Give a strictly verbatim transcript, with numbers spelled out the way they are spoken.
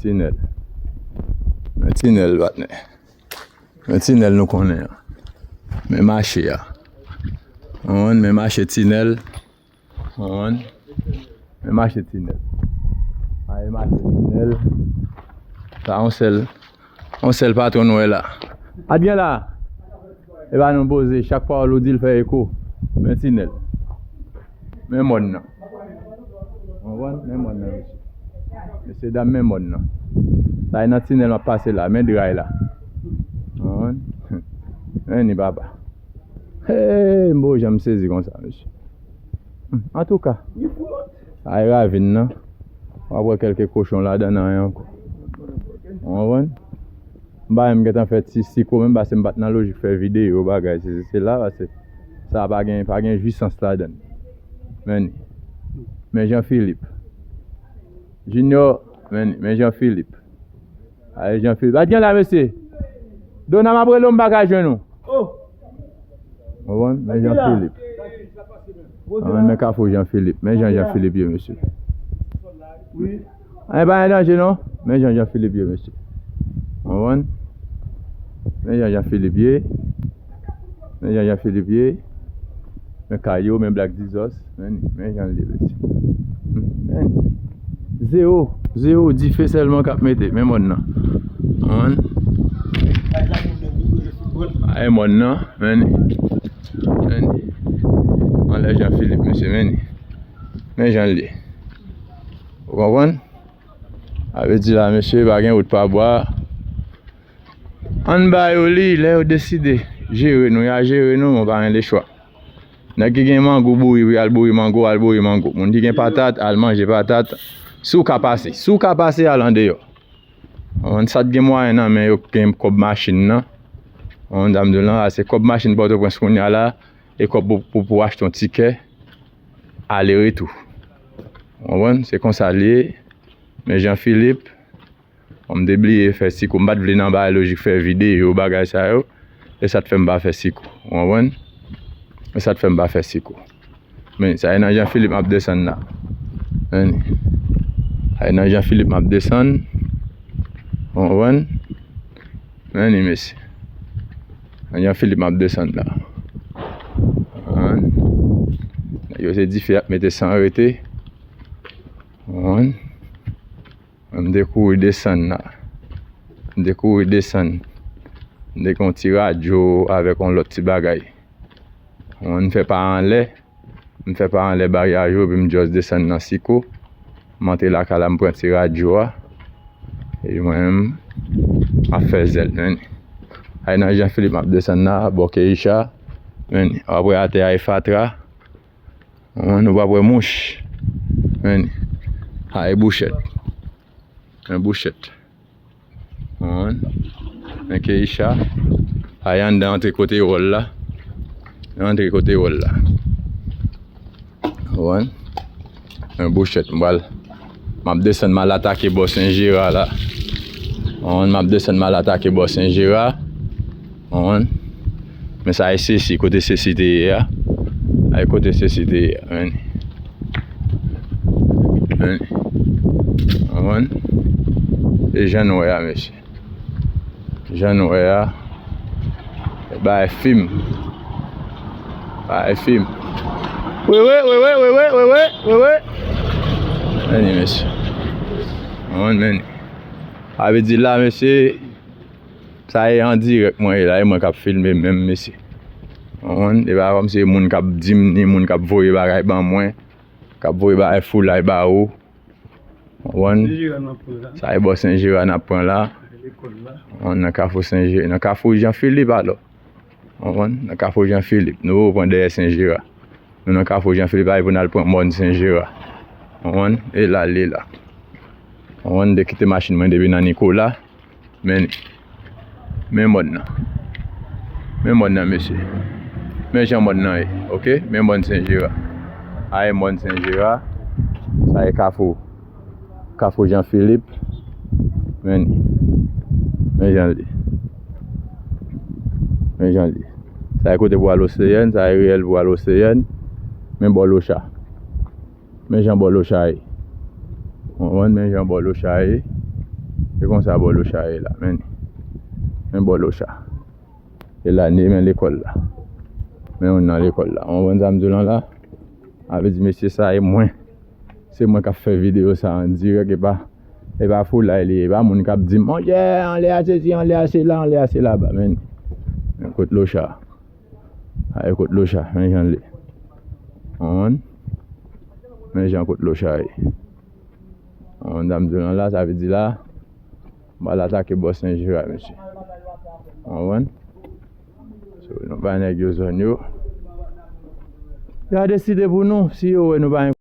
Tinèl. Men tinèl, patnè. Men tinèl nou konnen an. Men mache a. Ou konprann? Men mache tinèl. Ou konprann? Men mache tinèl. A, men mache tinèl. Sa yon sèl, yon sèl patwon nou wè la. Adyen la. E pa nou poze, chak pawòl ou di l fè eko. Men tinèl. Men mòn nan. Ou konprann? Men mòn nan, mesye. Mesye dam, men mòn nan. Sa e nan tinèl m ap pase la, men dray la. Ou konprann? Men ni papa. Hey, m pa janm sezi konsa, mesye. Antouka, sa e ravin nan. W ap wè kèlke kochon ladan nan ankò. Ou konprann? M pa menm gentan fè ti siko menm, paske m pa t nan lojik fè videyo bagay sesi sela, paske sa pa gen, pa gen jwisans ladan l. Men, men Jean Philippe. Junior, men, men Jean Philippe. Ay, Jean Philippe. Adyen la, mesye. Dona, m ap rele w, m pa ka jwenn ou. Ou konprann? Men Jean Philippe. Ann, men kafou Jean Philippe. Men jan Jean Philippe ye, mesye. Ann, pa gen danje, non. Men jan Jean Philippe ye, mesye. Ou konprann? Men jan Jean Philippe ye. Men jan Jean Philippe ye. Men kay yo, men Black Jesus. Men, men jan l ye, mesye. Men. Zewo. Zewo. Dife sèlman k ap mete. Men mòn nan. Ou konprann? Ay, mòn nan. Men. Men. Anlè Jean Philippe, mesye, men. Men jan l ye. Ou konprann? A vle di la, mesye, pa gen wout pa bwa. Ann ba yo li, lè yo deside jere nou, y a jere nou, men w pa gen lechwa. Nèg ki gen mango bouri, pou y al bouri mango, al bouri mango. Moun ki gen patat, al manje patat. Si w ka pase, si w ka pase, al andeyò. Ou konprann? Sa t gen mwayen nan men yo, gen kòb machin nan. Ou konprann sa m di w lan, a se kòb machin Pòtoprens kounye a la, e kòb pou, pou, pou achte yon tikè ale retou. Ou konprann? Se konsa l ye. Men Jean Philippe, bon, m te bliye fè siko. M pa t vle nan bagay lojik fè videyo, bagay sa yo. E sa t fè m pa fè siko. Ou konprann? E sa t fè m pa fè siko. Men, sa e nan Jean Philippe m ap desann la. Men, sa e nan Jean Philippe m ap desann. Ou konprann? Men, mesye. Nan Jean Philippe m ap desann la. Ou konprann? Nèg yo se dife y ap mete san rete. Ou konprann? M te kouri desann la. M te kouri desann. M te gen yon ti radyo avèk yon lòt ti bagay. M fè pa anlè. M fè pa anlè baryaj yo, epi m just desann nan siko. M antre lakay la, m pran ti radyo a. E mwen menm, m ap fè zèl, men. Ay nan Jean Philippe, m ap desann la, bò Keisha. Men, apre atè a e fatra. Ou konprann, ou p ap wè mouch. Men, sa e bouchèt. Men bouchèt. Ou konprann? Men Keisha. Sa e anndan antre kote wòl la. Antre kote wòl la. Ou konprann? Men bouchèt, m pral, m ap desann, m al atake bò Sen Jera la. Ou konprann? M ap desann, m al atake bò Sen Jera. Ou konprann? Men sa e Sesi, kote Sesi te ye a. Ay kote Sesi te ye a, men. Men. Ou konprann? E jan nou wè a, mesye. Jan nou wè a. Bagay fim. Bagay fim. Wewe, wewe, wewe, wewe, wewe. Men, mesye. Ou konprann, men. Sa vle di la, mesye, sa e an dirèk mwen ye la, e mwen k ap filme menm, mesye. Ou konprann? E pa kòmsi e moun k ap di m, ni moun k ap voye bagay ban mwen, k ap voye bagay foulay ba ou. Ou konprann? Sen Jera n ap pran la. Sa e bò Sen Jera n ap pran la. Lekòl la. Ou konprann? Nan kafou Sen Je-, nan kafou Jan Filip alò. Ou konprann? Nan kafou Jan Filip. Nou pran dèyè Sen Jera. Nou nan kafou Jan Filip, ale pou n al pran mòn Sen Jera. Ou konprann? E la l ye la. Ou konprann? M te kite machin mwen depi nan Nikola. Men, men mòn nan. Men mòn nan, mesye. Men jan mòn nan ye, oke? Men mòn Sen Jera. A e mòn Sen Jera. Sa e kafou. Kafou Jan Filip. Men, men jan l ye. Men jan l ye. Sa e kote pou al Oseyèn, sa e riyèl pou al Oseyèn. Men bò Locha. Men jan bò Locha ye. Ou konprann? Men jan bò Locha ye. Se konsa bò Locha ye la, men. Men bò Locha. E la, ni men lekòl la. Men yon nan lekòl la. Ou konprann sa m di w lan la? A vle di, mesye, sa e mwen. Se mwen k ap fè videyo sa an dirèk, e pa, e pa foulay li ye, e pa moun k ap di m, monchè, anlè a sesi, anlè a sela, anlè a sela, ba, men. Men kot Locha. A e kot Locha, men jan l ye. Ou konprann? Men jan kot Locha ye. Ou konprann sa m di w lan la, sa vle di la, m al atake bò Sen Jera, mesye. Ou konprann? So, nou bay nèg yo zòn yo. Yo a deside pou nou, si yo wè nou pa